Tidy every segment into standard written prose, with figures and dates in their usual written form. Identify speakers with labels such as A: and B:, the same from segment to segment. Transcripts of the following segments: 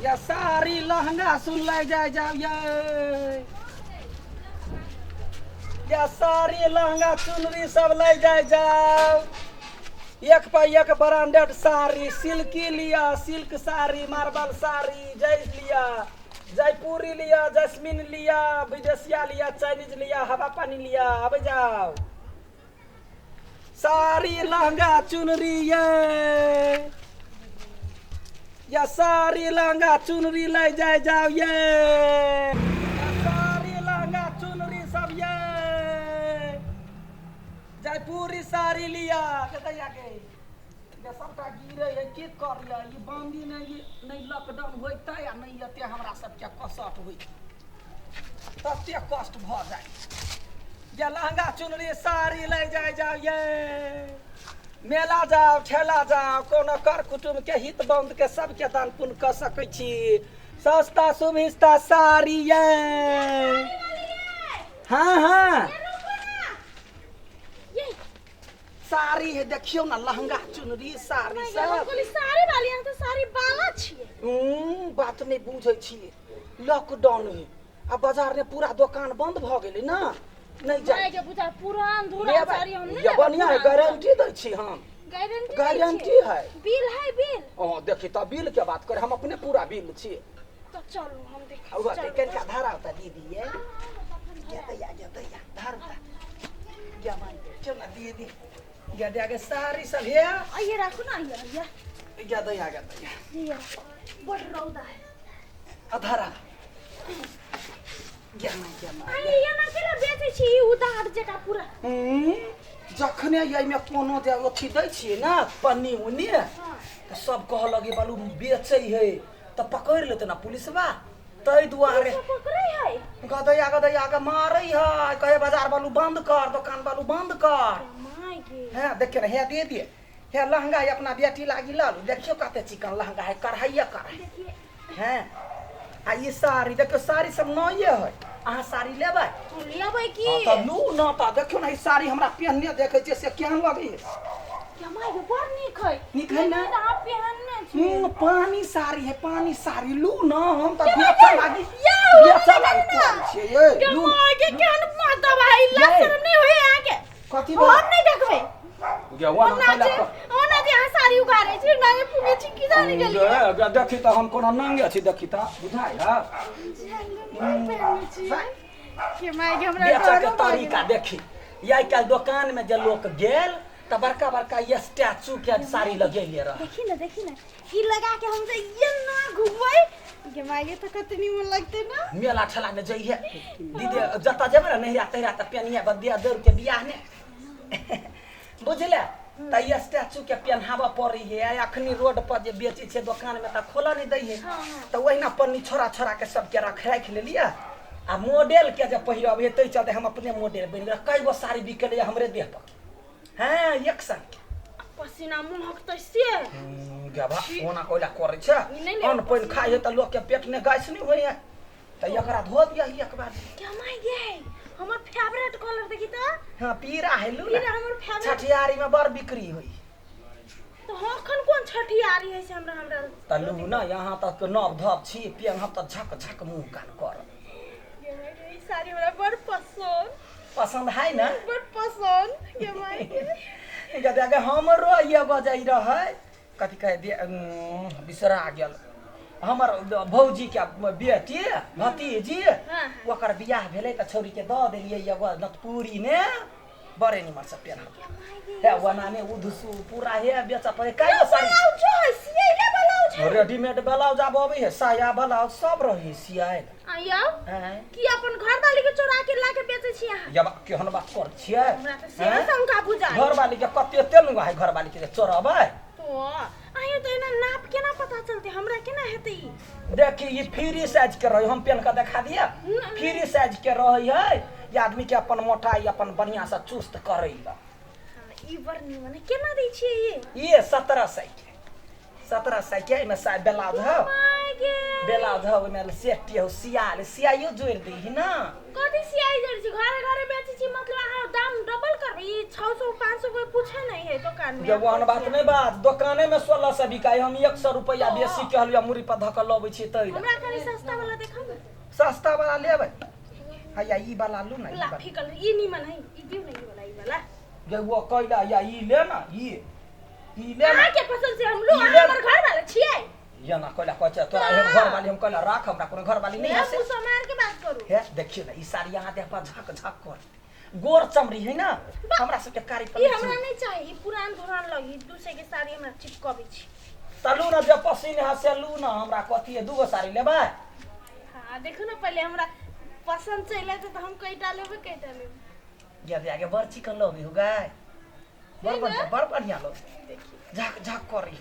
A: या साड़ी लहंगा सुन ले जाय जाओ ये या साड़ी लहंगा चुनरी सब ले जाय जाओ। एक पर एक ब्रांडेड साड़ी, सिल्की लिया, सिल्क साड़ी, मार्बल साड़ी, जय लिया, जयपुरी लिया, जैस्मिन लिया, विदेशिया लिया, चाइनीज लिया, हवा पानी लिया, आबे जाओ। साड़ी लहंगा चुनरी ये या साड़ी लहंगा चुनरी ले जाय जाओ ये या साड़ी लहंगा चुनरी सब ये जयपुरी साड़ी लिया कतैया के ये सबटा गिरे है की करिया ई बंदी नहीं नहीं लॉकडाउन होइतै आ नहीं एते हमरा सबके कसट होइत तते कष्ट भऽ जाइ ये लहंगा चुनरी साड़ी ले जाय जाओ ये मेला जाओ ठेला जाओ कोनो कर कुटुम्ब के हित बंद के सबके दान पुण्य कऽ सकै छी। सस्ता सुभिस्ता साड़ी ये। हाँ हाँ साड़ी है देखियो ना लहंगा चुनरी साड़ी सब।
B: साड़ी वाली अहाँ तऽ साड़ी वाला छियै।
A: बात नहीं बुझै छियै, लॉकडाउन है आ बाजार में पूरा दोकान बंद भ गेलै ना, नहीं जाय
B: माय के बुझा पुरान धुरा
A: लेबै।
B: साड़ी हम नहीं
A: ये बढ़िया है,
B: लेबै।
A: गारंटी दै छी हम।
B: गारंटी
A: गारंटी है।
B: बिल है बिल।
A: ओ देखी त बिल के बात कर, हम अपने पूरा बिल छी।
B: तो चलू हम देखै
A: आ
B: चलू।
A: कनिका धारा होता दीदी ये गे दैया गे दैया धार होता गे मान चल ना दीदी गे दैया के साड़ी सब हे।
B: आइए राखू ना, आइए आइए
A: गे दैया गे दैया
B: ये राखू। बड़ रौदा है।
A: आ धारा गे मान गे मान।
B: आइए ये ना केना बेचै छी ई उदार जकाँ पूरा।
A: जखने एहिमे कोनो जे अथी दै छियै ना पन्नी उन्नी तऽ सब कहऽ लगे बालू बेचै है तऽ पकड़ि लेतै ना पुलिसबा, ताहि दुआरे
B: पकड़ै है
A: गदैया गदैया के मारै है, कहे बाजार बालू बंद कर, दोकान बालू बंद कर।
B: My गे
A: हैं देखियो ना, हे दे दिए हे लहंगा है अपना बेटी लागी लऽ लू, देखियो कते चिकन लहंगा है, कढ़ाइया कढ़ाई
B: देखिए
A: हैं। आ ई साड़ी देखियो, साड़ी सब नये है, अहाँ साड़ी लेबै?
B: लेबै की?
A: हाँ, तऽ लू ना, तऽ देखियो ना ई साड़ी हमरा पहिनने देखै छियै से केहन लगै है।
B: क्या my गे बड़ नीक है।
A: नीक है ना?
B: लेकिन अहाँ पहिनने छी।
A: पानी साड़ी है, पानी साड़ी लू ना, हम तऽ बेचऽ लागी
B: यौ,
A: बेचऽ लागी
B: ना।
A: करै छियै ये,
B: क्या
A: लू।
B: My गे केहन माता भाई, लाज
A: ये।
B: शरम नहीं होय अहाँके?
A: कथी
B: हम
A: भेल?
B: नहीं देखबै।
A: गे, ओना
B: ओना
A: कैला
B: जे ओना जे अहाँ साड़ी उघारै छी, नंगे पुंगे छी, की जाने गेलियै।
A: गे, गे, देखी तऽ हम कोनो नंगे छी, देखी तऽ बुझाइ है।
B: पहिनने छी। के my गे हमरा
A: बेचऽ के
B: डरो भऽ
A: तरीका
B: गेल।
A: देखी, आइ काल्हि दोकान में जे लोक गेल तऽ बड़का बड़का ये स्टैचू के साड़ी लगेले रह।
B: देखी ना, देखी ना, ई लगा के हम जे ये ना घुमबै के my गे तऽ कते निमन लगतै ना।
A: मेला ठेला में जइहे दीदी, जतऽ जेबै ने नहिरा तहिरा तऽ पेनिया बदिया दौड़ के बियाह ने बुझले, तऽ ई स्टैचू के पेन्हाबऽ पड़ै है। आ अखनी रोड पर जे बेचै छै दोकान में तऽ खोलऽ नहि दै है, तऽ ओहिना पन्नी छोड़ा छोड़ा के सबके रख राखि लेलियै आ मॉडल के जे पहिरब है ताहि चलते हम अपने मॉडल बनि गेल। कई गो साड़ी बिकलै हमरे देह पर, हैं एक संग के।
B: पसीना महकतै से।
A: गबा ओना कोइला करै छै,
B: ई नहि
A: अन्न पानि खाइ है तऽ लोक के पेट में गैस नहि होइ है, तऽ एकरा धो दिअ एक बार।
B: क्या my गे हमर फेवरेट कलर देखी तऽ।
A: हाँ पीरा है लू ना।
B: पीरा हमर फेवरेट।
A: छठियारी में बड़ बिक्री होइ।
B: तऽ अखन कोन छठियारी है से हमरा हमरा
A: तऽ लू ना, यहाँ तक नव धव छी पेनहब तऽ झक झक मुँह कान करब।
B: गे my गे, ई साड़ी हमरा बड़ पसंद।
A: पसंद है ना?
B: बड़ पसंद गे my गे।
A: गे देख, हमरो एगो जे रहै कथी कहै दे, बिसरा गेल, हमर भौजी के बेटी भतीजी ओकर बियाह भेलै तऽ छौड़ी के दऽ देलियै एगो नतपुरी ने, बड़े निमन से पेनहब हे ओना ने उधसू पूरा हे बेचऽ पड़े कई गो साड़ी।
B: ब्लाउजो है, सियैले ब्लाउज है।
A: रेडीमेड ब्लाउज आब अबै है, साया ब्लाउज सब रहै सियाएल।
B: आयौ
A: हैं?
B: की अपन घर वाली के चोरा के ला के बेचै छी अहाँ?
A: जब केहन बात कर छियै?
B: हमरा तऽ से शंका बुझाइ।
A: घर वाली के कते एते नुआ है, घर वाली के जे चोरबै?
B: तो आयौ तऽ एना नाप केना पता चलतै, हमरा केना हेतै ई?
A: देखी ई फ्री साइज के रहै, हम पेन के देखा दिया।
B: ना।
A: फ्री साइज के रहै है, ई आदमी के अपन मोटाई अपन बढ़िया से चुस्त करै ला।
B: हाँ, ई बड़ निमन है। केना दै छियै ई?
A: ये 1700 के, 1700 के एहिमे साइज ब्लाउज है।
B: My गे।
A: ब्लाउज हौ ओहिमे सेटी हौ सियाल सियाइयो जोड़ि दै ही ना।
B: कथी सियाई जोड़ै छी? घरे घरे बेचै छी, मतलब अहाँ दाम डबल करबै। ई 600 500 कोई पूछे नहीं है दुकान में।
A: गे ओहन बात नहि बात, दोकाने में 1600 बिकाइ, हम 100 रुपैआ बेसी कहलियै मुड़ी पर धऽ कऽ लबै छियै तै लए।
B: हमरा कनि सस्ता वाला देखा ने।
A: सस्ता वाला लेबै? हैया ई वाला लू ना, ई वाला।
B: गुलाबी कलर ई नीमन है, ई दियौ ने, ई वाला, ई वाला।
A: गे वो कैला या ई ले ना, ई ई ले ना।
B: अहाँ के पसंद से हम लू,
A: ई
B: अहाँ
A: ले।
B: हमर घर वाला छियै।
A: ये ना कैला कहै छै तोरा एहन घर वाली हम कैला राख, हमरा कोनो घर वाली नहीं है से।
B: मुँह समार के बात करू।
A: हे देखियो ना ई साड़ी यहाँ देह पर झक झक कर, गोर चमड़ी है ना, हमरा सबके कारी पर
B: ई
A: नहीं
B: हमरा
A: छी।
B: नहीं चाही, ई पुरान धुरान लगी, दूसरे के साड़ी हमरा चिपकबै छी।
A: तलू ना जे पसीन है से लू ना, हमरा कथी है, दूगो साड़ी लेबै?
B: हाँ देखू ना, पहले हमरा पसंद चलि एतै तऽ हम कईटा लेबै, कईटा लेबै।
A: ये आगे बड़ चिकन लगे हो गाय, बड़ बढ़िया, बड़ बढ़िया लगे, झक झक करी।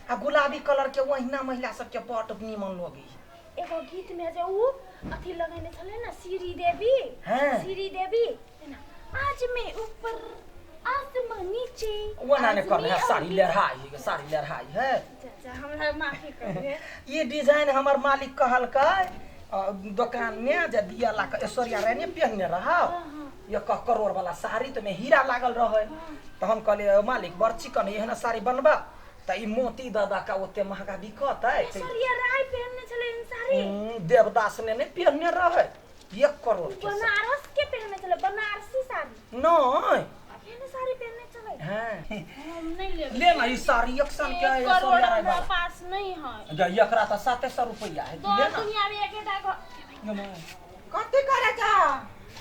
A: आ गुलाबी कलर के ओहिना महिला सबके बड़ नीमन लगे।
B: एगो गीत में जे उ अथी लगेने छलै ने श्री देवी।
A: हाँ।
B: श्री देवी एना, आज में ऊपर आसमां नीचे।
A: ओना नहि
B: आज
A: करने है,
B: में
A: साड़ी
B: और
A: लेढ़ाई है, साड़ी लेढ़ाई है।
B: चाचा हमरा माफी कर दे।
A: ये डिजाइन हमर मालिक कहलकै दोकान में जे दिया ला के ऐश्वर्या राय ने पहनने रहा एक करोड़ वाला साड़ी, तो में हीरा लागल रहे, तो हम कहलिए मालिक बड़ चिकन एहन साड़ी बनबा तऽ ई मोती दादा का ओते महंगा बिकतै।
B: ऐश्वर्या राय पहनने छलै एहन साड़ी?
A: देवदास ने नहि पहनने रहे 1 करोड़ के साड़ी।
B: बनारस के पहनने छलै, बनारसी साड़ी।
A: नहीं
B: एहन साड़ी पहनने छलै।
A: हाँ।
B: हम नहीं लेबै।
A: ले ना ई साड़ी एक सन के
B: 1 करोड़
A: ऐश्वर्या राय
B: हमरा
A: वाला।
B: पास नहीं है।
A: जा एकरा तऽ 700 रुपैआ है, ले
B: दर
A: ना।
B: दुनिया में एकेटा घर।
C: कथी करे छा?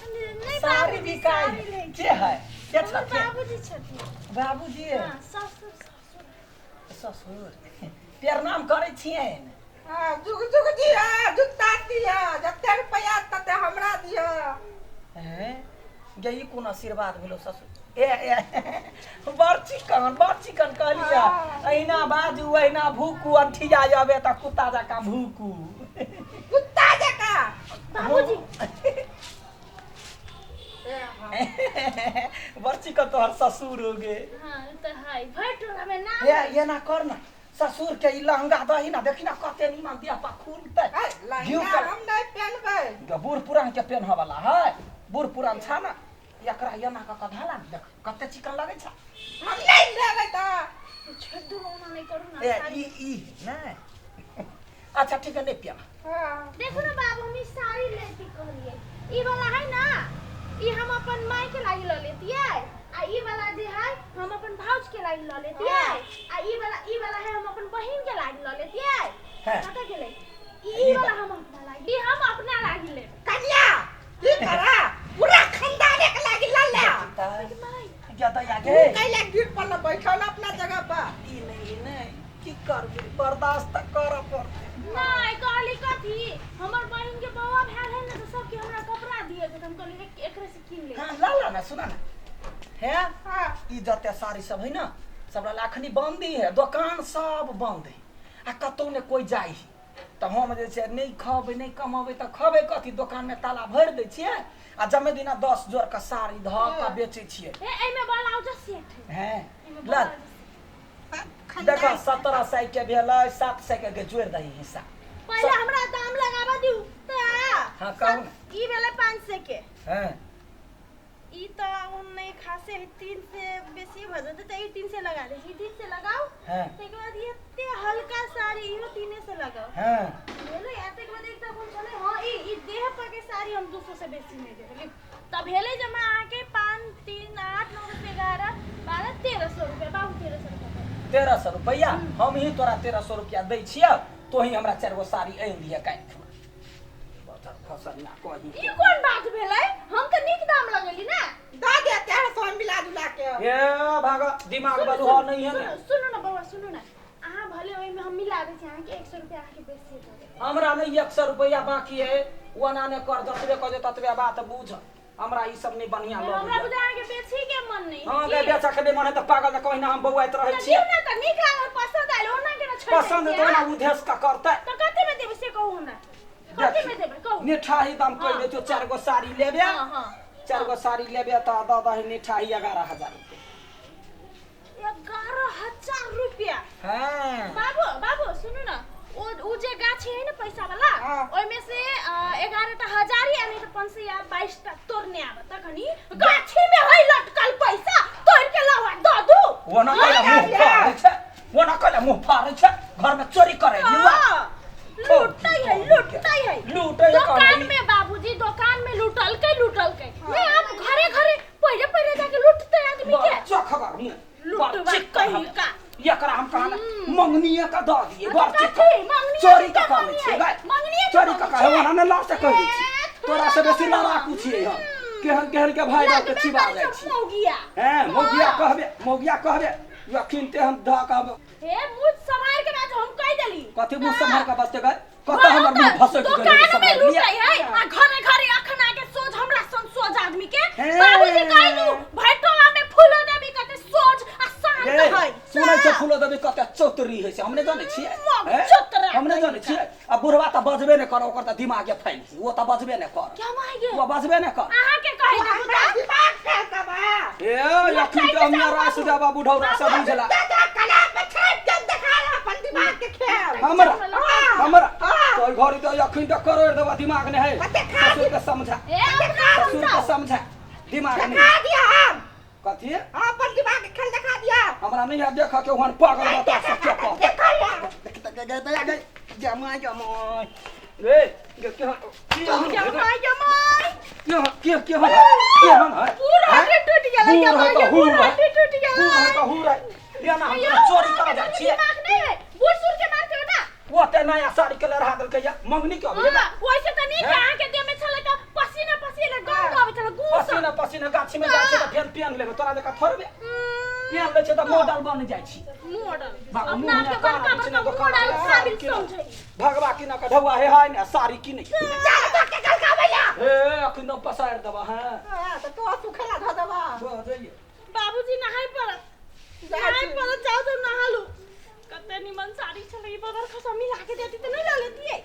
B: नहीं
A: साड़ी
B: बाबूजी,
A: बिकाइ
B: साड़ी लै
A: के है के
B: हमर
A: छथिन?
B: बाबूजी छथिन।
A: बाबूजी?
B: हाँ, ससुर, ससुर।
A: ससुर प्रणाम करै छियनि।
C: हाँ, जुग जुग दिया, जुत्ता दिया, जते रुपया तते हमरा दिया।
A: हैं गे ई कोन आशीर्वाद भेलो ससुर? ए ए बड़ चिकन, बड़ चिकन कहलिया। अहिना बाजू अहिना भूकू, अंठिया आबे तऽ कुत्ता जकाँ भूकू।
C: कुत्ता जकाँ।
B: बाबूजी।
A: बड़ चिकन तोहर ससुर हो गे।
B: हाँ तऽ है भरि टोला में नाम।
A: ए एना कर ना ससुर के ई लहंगा दही ना, देखी ना कते नीमन देह पर खुलतै। घिउ
C: लहंगा
A: के
C: हम नहीं पहनबै।
A: बूढ़ पुरान के पेन्ह वाला है, बूढ़ पुरान छा ना, एकरा एना कऽ कऽ धला ने, देख कते चिकन लगै छ।
C: हम नहीं लेबै तऽ।
B: छोड़ दू, ओना नहीं करू ना।
A: ए
B: साड़ी।
A: ई ई नहि अच्छा ठीक है, नहीं पियब।
C: हाँ।
B: देखू ना बाबू, हम ई साड़ी लेती कहलिए, ई वाला है ना, ई हम अपन माय के लागी ल लेतियै, आ ई वाला जे है हम अपन भाउज के लागी ल लेतियै, आ ई वाला, ई वाला है हम अपन बहिन के लागी ल लेतियै।
A: हाँ।
B: कतऽ गेलै ई? ई वाला हम अपना लागी, ई हम अपना लागी लेब।
C: कन्या की करा, पूरा खानदाने के लागी ल ले।
A: या दया
C: तू
A: गे
C: कैला गिर पड़ल बैठल अपना जगह पर?
A: ई नहीं, ई नहीं, की करबै, बर्दाश्त तऽ करऽ पड़तै।
B: नहीं कहली कथी, हमर बहिन के बौआ भेल है ने, तऽ सबके हमरा कपड़ा दिए के, तऽ हम कहली एकरे से कीन ले।
A: हाँ ला ला ना, सुना ना है।
C: हाँ।
A: ई जते साड़ी सब है ना, सब अखनी बंदी है, दोकान सब बंद है आ कतौ ने कोई जाइ है, तऽ हम जे छै नहि खबै नहि कमबै तऽ खबै कथी? दोकान में ताला भरि दै छियै आ जमे दिना 10 जोड़ के साड़ी धऽ कऽ बेचै छियै।
B: हे एहिमे ब्लाउज सेट है।
A: हैं
B: एहिमे
A: ला
B: ब्लाउज।
A: देखऽ 1700 के भेलै, 700 के जोड़ि दही हिस्सा।
B: पहिले हमरा दाम लगाबऽ दियौ तऽ।
A: हाँ, कहू ने।
B: ई भेलै 500 के।
A: हैं
B: ई तऽ नहि खासे है, 300 बेसी भऽ जेतै, तऽ ई 300 लगा दै छी, 300 लगाउ।
A: हैं
B: ताहिके बाद ई एते हल्का साड़ी, इहो 300 लगाउ।
A: हैं
B: भेलै। आ ताहिके बाद एकटा कोन छलै, हाँ ई, ई देह पर के साड़ी हम 200 से बेसी नहि देबै। तऽ भेलै जमा अहाँके 5 3 8 9 10 11 12 1300 रुपया। बाबू, 1300 रुपया।
A: 1300 रुपैआ? हम ही तोरा 1300 रुपया दै छियौ, तोही हमरा 4 गो साड़ी आनि दिअ काल्हि खुना। खसनिया कही।
B: ई कोन बात भेलै? हम तऽ नीक दाम लगेली ने।
C: दऽ दे 1300 मिला जुला के।
A: ए भाग, दिमाग बलुआ नहीं है ने।
B: सुनू, सुनू ना बौआ, सुनू ना, अहाँ भले ओहिमे हम मिला दै छी, अहाँके 100 रुपया अहाँके बेसी दऽ देब।
A: हमरा नहीं 100 रुपया बाकी है, ओना ने कर, जतबे कह दे ततबे बात बूझ, हमरा ई सब नहीं बढ़िया
B: हमरा
A: लगैया।
B: बुझाय अहाँके बेची के मन नहीं।
A: हाँ गे, बेचऽ के नहीं मन है तऽ पागल तऽ कहिना हम बौआइत रहै
B: तऽ
A: छियै।
B: दियौ ने, तऽ नीक लागल, पसंद आयल, ओना केना छोड़ि
A: पसंद
B: दै
A: तो ना
B: छियै?
A: उधेस का करतै।
B: तऽ कते में देबै से कहू हमरा, कते में देबै कहू।
A: निठाही दाम कहि दै छियौ, 4 गो साड़ी लेबे।
B: हाँ हाँ।
A: 4 गो साड़ी लेबे तऽ दऽ दही निठाही 11,000 रुपया।
B: 11,000 रुपया?
A: हाँ।
B: बाबू, बाबू सुनू ना, ओ उ जे गाछी है ने पैसा वाला
C: हाँ।
B: ओइ में से 11 टा हजारी आ नहीं त 500 या 22 टा तोड़ने आबत तखनी गाछी में है लटकल पैसा तोड़ के लावा द दू।
A: ओना कैला मुँह फाड़ै छै, ओना कैला मुँह फाड़ै छै, घर में चोरी करै युवा।
B: हाँ, लूटै है, लूटै है।
A: लूटै है।
B: दुकान
A: कहानी।
B: में बाबूजी दुकान में लूटलकै लूटलकै नहीं, अब घरे घरे पहिले पहिले जाके लूटते आदमी के।
A: बड़ चखगर मुँह, बड़
B: लूटबा
A: चिक्कन।
B: कहीं का।
A: एकरा हम कहना मंगनीय का दऽ दिए। बड़
B: कथी?
A: चिक्कन।
B: मंगनीय
A: चोरी
B: के
A: का काम
B: मंगनीय?
A: छियै गाय।
B: मंगनीय के
A: चोरी का
B: मंगनी
A: काम
B: छियै?
A: ओना ने लास्ट कहि दै छी।
B: ए,
A: तोरा से बेसी लड़ाकू छियै हम, केहन केहन के भाई बाप के
B: लगबे
A: चिबा
B: करै
A: जाइ
B: छौ
A: छी।
B: मौगिया।
A: हैं मौगिया।
B: हाँ।
A: कहबे मौगिया कहबे अखिन ते हम धऽ कऽ
B: हे मुँह सम्हार के बात हम कहि देली।
A: कथी मुँह सम्हार के बसते गए? कतऽ हमर मुँह भसकि गेलै?
B: दुकान में
A: सम्हार लिअ।
B: लूटै है आ घरे घरे अखन आके सोझ हमरा सन सोझ आदमी के।
A: हे।
B: बाबूजी कहि दू भरि टोला में फूलो देवी कते सोझ आ शांत
A: ए,
B: है।
A: सुनै छै फूलो देवी कते चौतरी होइ छै, हम नहि जानै छियै।
B: मग
A: हैं?
B: चौतरा।
A: हम नहि जानै छियै। आ बुढ़वा तऽ बजबे नहि कर, ओकर तऽ दिमागे फैल छै, ओ तऽ बजबे नहि कर।
B: क्या माय
A: ओ बजबे नहि कर।
B: अहाँ के कहि देबू
C: हमरा
B: तऽ
C: दिमाग फैल दबा।
A: ए अखन तऽ हम रास देबा बुढ़ौरा से बुझला।
C: दादा कला पे छाप के देखा अपन दिमाग के खेल।
A: हमरा हमरा
C: हाँ।
A: तो घड़ी तऽ अखन तऽ करोड़ देबा दिमाग नहि है।
C: कते खा
A: ससुर के समझा,
B: ए अपना
A: ससुर के
B: समझाओ।
A: समझा दिमाग नहीं।
C: देखा दिया हम।
A: कथी?
C: अपन दिमाग के खेल देखा दिया।
A: हमरा नहीं है देख के ओहन पागल बता सके कह।
C: देखा लिया।
A: जमा जमा रे के के
B: जमाई जमाई।
A: के के के है?
B: पूरा हड्डी टूट गेलै।
A: हूर है
B: जमाई
A: तऽ हूर
B: पूरा
A: है।
B: हड्डी टूट
A: हूर है
B: गेलै।
A: तऽ हूर है। एना हम
B: अय्यो,
A: चोरी कर जाइ छियै।
B: दिमाग नहीं है, बूढ़ सूढ़ के मारते हो ना।
A: ओते नया साड़ी के लड़ा देलकै या मंगनी के अबै।
B: हाँ, वैसे तऽ नीक
A: हैं?
B: अहाँ के देह में छलै तऽ पसीना पसीना गंध आबै छलै गू सँ।
A: पसीना पसीना गाछी में जाइ छै तऽ फेर पेन लेबै, तोरा जकाँ थोड़बे पेन लै छै तऽ मॉडल बन जाइ छी।
B: मॉडल।
A: बाबू,
B: अपना
A: मुँह
B: आप के
A: में
B: बड़का
A: कान
B: बड़का
A: दुकान
B: मॉडल
A: में
B: काबिल
A: साड़ी किनऽ।
B: समझै।
A: भगवा किन के ढौआ हे हाय ने साड़ी किनै।
C: चल तो के गल खाबैया।
A: हे अखन तो पसारि देबा हैं।
C: हां तो तो सुखेला धो देबा।
A: धो जइए।
B: बाबूजी नहाय पड़त।
C: जाइ
B: नहाय
C: छी।
B: पड़त, जाउ तऽ नहा लू। कते निमन साड़ी छलै ई, बदर खसा मिला के देती तऽ नहि लऽ लेतियै।